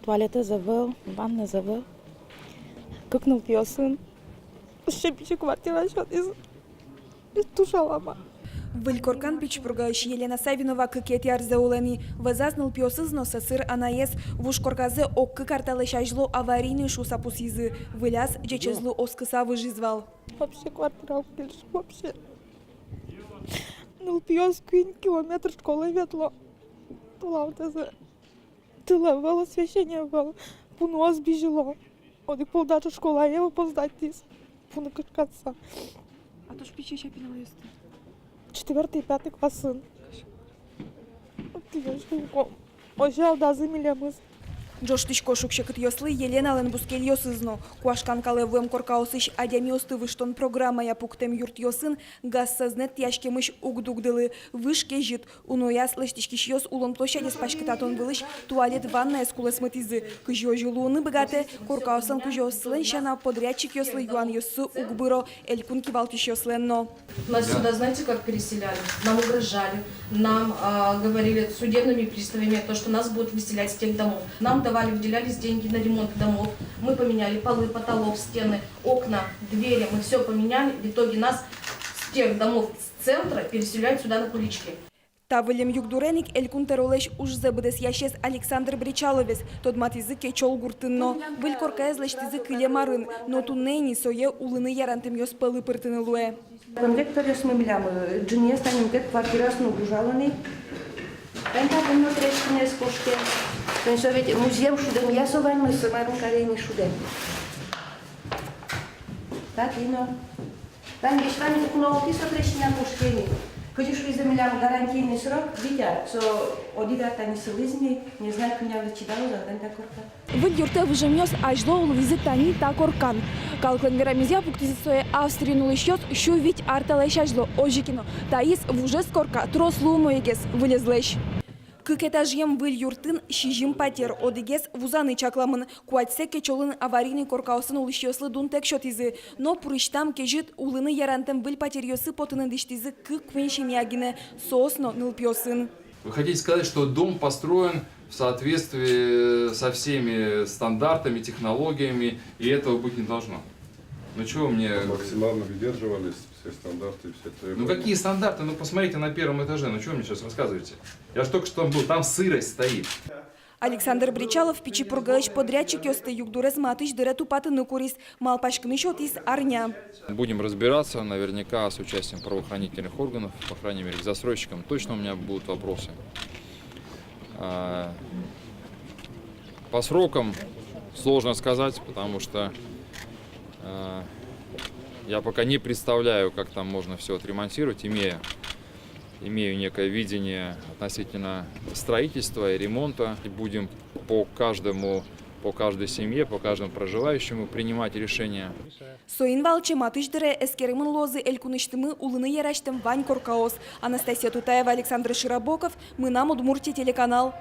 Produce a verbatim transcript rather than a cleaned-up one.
Туалетэз ӧвӧл, ваннаез ӧвӧл. Кык нылпиосын. Сыӵе пичи квартира сётӥз. Туж алама. Выль коркан Пичи Пургаысь Елена Савинова кыкетӥ арзэ улэ ни. Вӧзаз нылпиосыз но сӧсыр анаез. Вуж корказэ ог кык ар талэсь азьло аварийный шуыса пусйизы. Выльяз ӟечезлы оскыса выжиз вал. Вообще квартира уг кельшы вообще. Нылпиос куинь километр школае ветло. Толалтэ тыл ӧвӧл, освещение ӧвӧл, пуныос бызьыло. Одӥг пол даже школае опоздатьтӥз, пуны кышкатса. А туж пичи-а пиналъёсты? Четвёртый, пятый классын. Озьы алдазы милемыз. Ӝожтӥсько шуг-секытъёслы Еленалэн бускельёсыз но. Куашкан калэ вуэм коркаосысь адямиосты выжтон программая пуктэм юртъёсын газсэзнэт тӥяськемысь уг дугдылы. Выж кезьыт. Унояз лэсьтӥськисьёс улон площадез паськытатон вылысь туалет-ваннаез кулэсмытӥзы. Кызьы озьы луыны быгатэ, коркаослэн кузёосызлэн сяна, подрядчикъёслы юанъёссы уг быро, элькун кивалтӥсьёслэн но. Нас сюда, знаете, как переселяли? Нам угрожали, нам, а, говорили судебными приставами то, что нас будут выселять с тех домов. Нам давали, выделялись деньги на ремонт домов. Мы поменяли полы, потолок, стены, окна, двери. Мы всё поменяли. В итоге нас с тех домов с центра переселяют сюда на Кулички. Та выллем югдурен ик Элькун Тӧролэсь ужзэ быдэсъясез Александр Бречаловез тодматӥзы Кечёл гуртын но. Выль коркаез лэсьтӥзы кылем арын, но туннэ ини сое улыны ярантэмъёс пӧлы пыртыны луэ. Конвекторъёсмы милям, э, ӝыныез тани мукет квартираосын уг ужало ни. Тани татын но трещинаез кошке. Тани со ведь музъем шудэмъя со ваньмыз, со марын каре ини шудэм. Татын но. Тани весь ваньмыз укно ултӥ со трещина кошке ни. Кызьы шуизы милям гарантийный срок, вить ар, со одӥг ар тани сылӥз ни, не знаю, кӧня лэчыда уз-а тани та корка. Выль юртэ выжемъёс азьло улӥзы тани та коркан. Калыклэн верамезъя, пуктӥзы сое Австриын улӥсьёс сю вить ар талэсь азьло. Озьы ке но, таиз вужез корка трослы умоегес выльезлэсь. Кык этажъем выль юртын сизьым патер, одӥгез вузаны чакламын. Куатьсэ Кечёлын аварийный коркаосын улӥсьёслы дунтэк сётӥзы. Но пурысьтам кезьыт, улыны ярантэм выль патеръёсы потыны дӥсьтӥзы кык-куинь семья гинэ, соос но нылпиосын. Вы хотите сказать, что дом построен в соответствии со всеми стандартами, технологиями, и этого быть не должно? Ну чего мне... Максимально выдерживались все стандарты, все требования. Ну какие стандарты? Ну посмотрите на первом этаже, ну чего мне сейчас рассказываете? Я ж только что там был, там сырость стоит. Александр Бречалов Пичи Пургаысь подрядчикъёсты югдурез матысь дыре тупатыны куриз, малпаськыны сётӥз арня. Будем разбираться, наверняка с участием правоохранительных органов, по крайней мере, к застройщикам точно у меня будут вопросы. А, по срокам сложно сказать, потому что, а, я пока не представляю, как там можно всё отремонтировать, имея имею некое видение относительно строительства и ремонта. И будем по каждому, по каждой семье, по каждому проживающему принимать решения. Соин валче матысь дыре эскеремын луозы элькунысьтымы улыны ярасьтэм вань коркаос. Анастасия Тутаева, Александр Широбоков, «Мынам Удмуртие» телеканал.